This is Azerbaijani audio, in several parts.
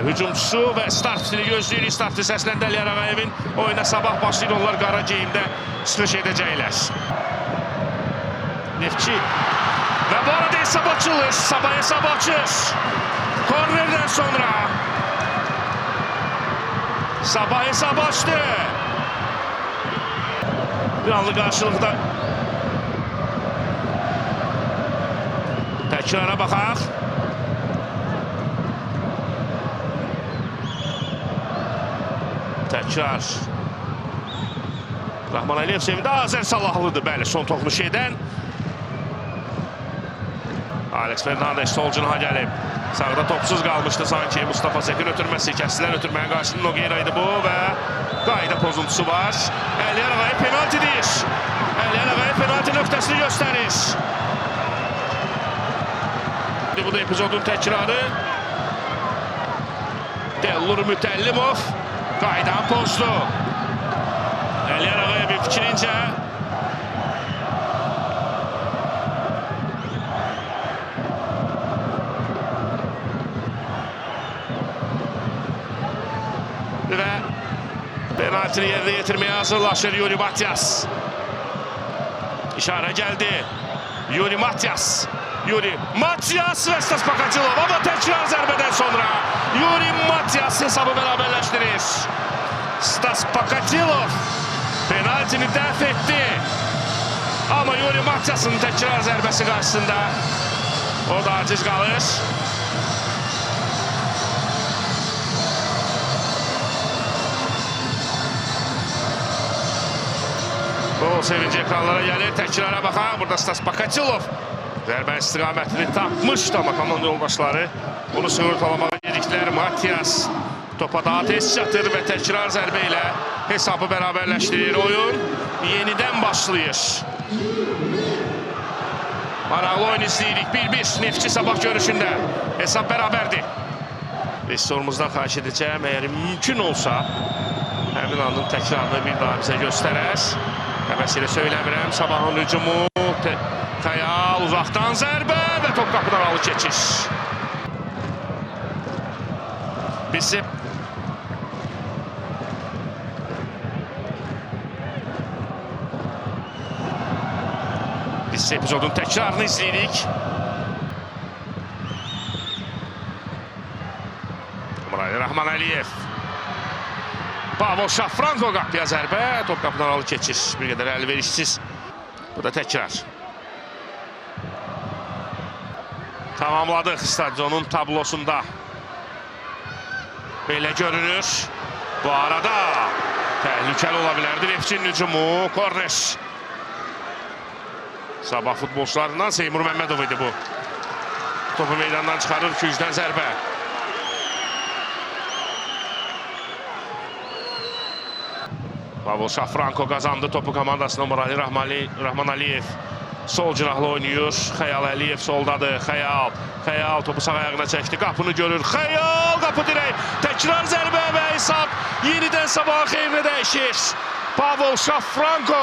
hücumçusu və start fitini gözləyirik. Startı səsləndi Əliyar Ağayevin. Oyuna Sabah başlayır. Onlar qara geyimdə çıxış edəcəklər. Neftçi. Və bu arada hesab açılır. Sabah hesab açır. Kornerdən sonra Sabah hesab açtı. Bir anlı qarşılıqda təkrara baxaq. Təkrar. Rahman Əliyev sevindi. Azər Salahlıdır, bəli, son toxunuşu edən. Alex Fernandes sol cinaha gəlib. Sağda topsuz qalmışdı sanki. Mustafa Sekin ötürməsi, kəsilər ötürməyin qarşısında Nogueira idi bu və qayda pozuntusu var. Əliyar Ağayev penalti deyir. Əliyar Ağayev penalti nöqtəsini göstərir. Bu da epizodun təkrarı. Dellur Mütəllimov qaydanı pozdu. Əliyar Ağayevin fikrincə və penaltini yerinə yetirməyə hazırlaşır Yuri Matias. İşarə gəldi. Yuri Matias. Yuri Matias və Stas Pakatilov. Amma təkrar zərbədən sonra Yuri Matias hesabı bərabərləşdirir. Stas Pakatilov penaltini dəf etdi. Amma Yuri Matias'ın təkrar zərbəsi qarşısında o da aciz qalır. Gol sevinci ekranlara gəlir. Təkrara baxaq. Burada Stas Pakatilov zərbə istiqamətini tapmışdı, amma komanda yoldaşları onu sığortalamağa gecikdilər. Matias topa daha tez çatır və təkrar zərbə ilə hesabı bərabərləşdirir. Oyun yenidən başlayır. Maraqlı oyun izləyirik. 1-1 Neftçi Sabah görüşündə hesab bərabərdir. Rejissorumuzdan xahiş edəcəyəm, əgər mümkün olsa həmin anın təkrarını bir daha bizə göstərər. Həvəs ilə söyləmirəm. Sabahın hücumu. Xəyal uzaqdan zərbə və top qapıdan alı keçir. Biz epizodun təkrarını izləyirik. Umurali Rahman Əliyev. Pavel Şafranko qapıya zərbə. Top qapıdan alı keçir. Bir qədər əlverişsiz. Bu da təkrar. Tamamladıq stadionun tablosunda. Belə görünür. Bu arada təhlükəli ola bilərdi Neftçinin hücumu. Korner. Sabah futbolçularından Seymur Məmmədov idi bu. Topu meydandan çıxarır. Kücdən zərbə. Pavel Şafranko qazandı topu komandasına. Umurali Rahman Əliyev sol cinahlı oynayır. Xəyal Əliyev soldadır. Xəyal. Xəyal topu sağ ayağına çəkdi. Qapını görür. Xəyal qapı dirək. Təkrar zərbə və hesab yenidən Sabahın xeyrinə dəyişir. Pavel Şafranko.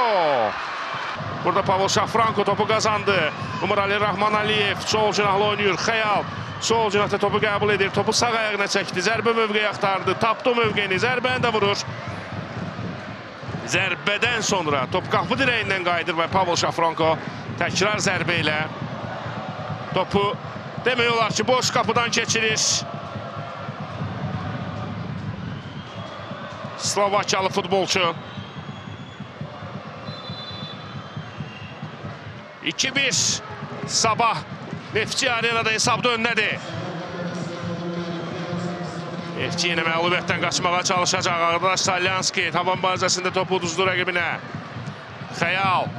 Burada Pavel Şafranko topu qazandı. Umurali Rahman Əliyev sol cinahlı oynayır. Xəyal sol cinahda topu qəbul edir. Topu sağ ayağına çəkdi. Zərbə mövqeyi axtardı. Tapdı mövqeyini. Zərbəni də vurur. Zərbədən sonra top qapı dirəyindən qayıdır və Pavel Şafranko təkrar zərbə ilə topu demək olar ki, boş qapıdan keçirir. Slovakiyalı futbolçu. 2-1 Sabah Neftçi Arenada hesabda öndədir. Neftçi yenə məğlubiyyətdən qaçmağa çalışacaq. Ağadaş Salyanski tavan mübarizəsində topu uduzdu rəqibinə. Xəyal.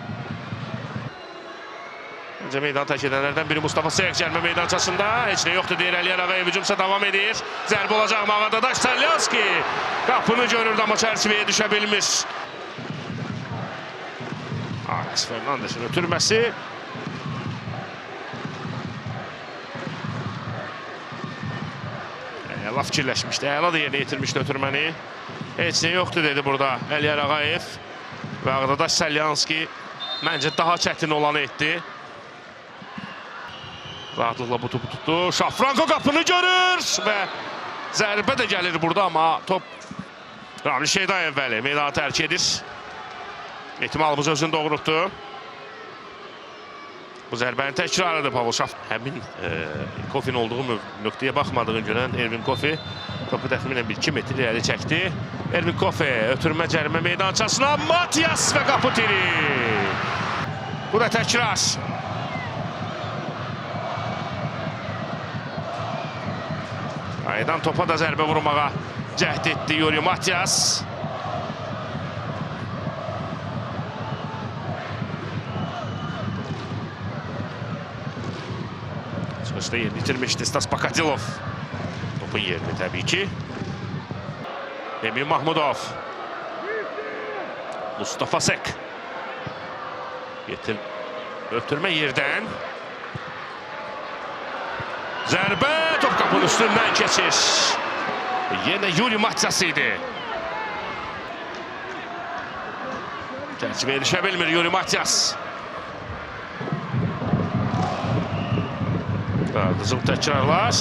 Öncə meydan tərk edənlərdən biri Mustafa Seyək cərmə meydançasında. Heç nə yoxdur deyir Əliyar Ağayev. Hücumsa davam edir. Zərbə olacaq mı? Ağadaş Salyanski qapını görürdü, amma çərçivəyə düşə bilmir. Alex Fernandes'in ötürməsi. Əla fikirləşmişdi. Əla da yerinə yetirmişdi ötürməni. Heç nə yoxdur dedi burada Əliyar Ağayev. Və Ağadaş Salyanski məncə daha çətin olanı etdi. Rahatlıqla bu topu tutdu. Şafranko qapını görür və Zərbə də gəlir burada, amma top Ramil Şeydayev, bəli, meydanı tərk edir. Ehtimalımız özünü doğrultdu. Bu zərbənin təkrarıdır Pavel Şaf. Həmin Kofin olduğu nöqtəyə baxmadığını görən Ervin Kofi topu təxminən 1-2 metr irəli çəkdi. Ervin Kofi ötürmə cərimə meydançasına, Matias və qapı tiri. Bu da təkrar. Aydan topa da zərbə vurmağa cəhd etdi Yuri Matias. Çıxışda yerini itirmişdi Stas Pakadilov. Topun yerini təbii ki. Emin Mahmudov. Mustafa Sek. Yetim. Ötürmə yerdən. Zərbə top qapının üstündən keçir. Yenə Yuri Matias idi. Çərçivəyə erişə bilmir Yuri Matias. Qızıl təkrarlar.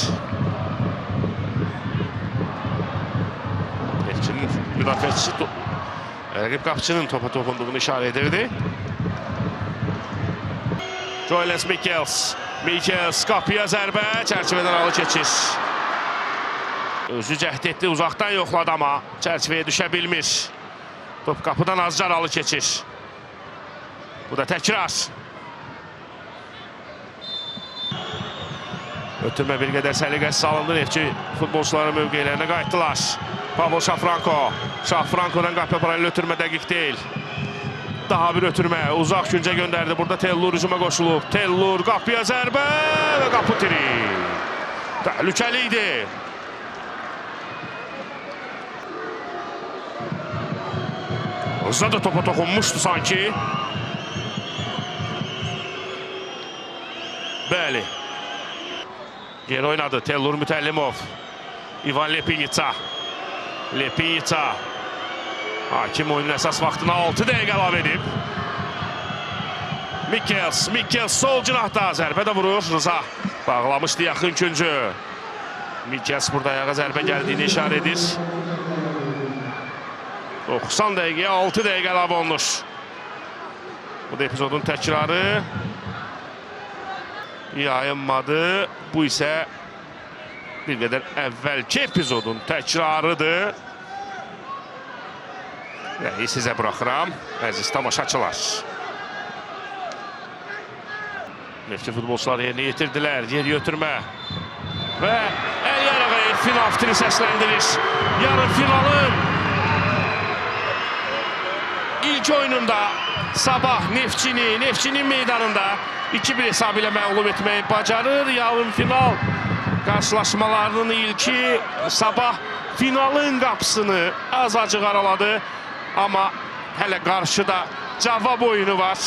Neftçinin müdafiəçisi rəqib qapıçının topa toxunduğunu işarə edirdi. Joyles Mikkels. Mikkels qapıya zərbə, çərçivədən aralı keçir. Özü cəhd etdi, uzaqdan yoxladı, amma çərçivəyə düşə bilmir. Top qapıdan azca aralı keçir. Bu da təkrar. Ötürmə bir qədər səliqəsiz alındı. Neftçi futbolçuları mövqelərinə qayıtdılar. Pavel Şafranko. Şafrankodan qapıya paralel ötürmə dəqiq deyil. Daha bir ötürmə. Uzaq küncə göndərdi. Burada Tellur hücuma qoşulub. Tellur qapıya zərbə və qapı tiri. Təhlükəli idi. Rıza da topa toxunmuşdu sanki. Bəli. Geri oynadı Tellur Mütəllimov. İvan Lepinitsa. Lepinitsa. Hakim oyunun əsas vaxtına 6 dəqiqə əlavə edib. Mikkels, Mikkels sol cinahda zərbə də vurur. Rıza bağlamışdı yaxın küncü. Mikkels burada ayağa zərbə gəldiyini işarə edir. 90 dəqiqəyə 6 dəqiqə əlavə olunur. Bu da epizodun təkrarı. Yayınmadı. Bu isə bir qədər əvvəlki epizodun təkrarıdır. Rəyi sizə buraxıram, əziz tamaşaçılar. Neftçi futbolçular yerini yitirdilər. Yer götürmə. Və Əliyar Ağayev final fitini səsləndirir. Yarı finalın ilk oyununda Sabah Neftçini, Neftçinin meydanında 2-1 hesabı ilə məğlub etməyi bacarır. Yarım final qarşılaşmalarının ilki Sabah finalın qapısını azacıq araladı. Amma hələ qarşıda cavab oyunu var.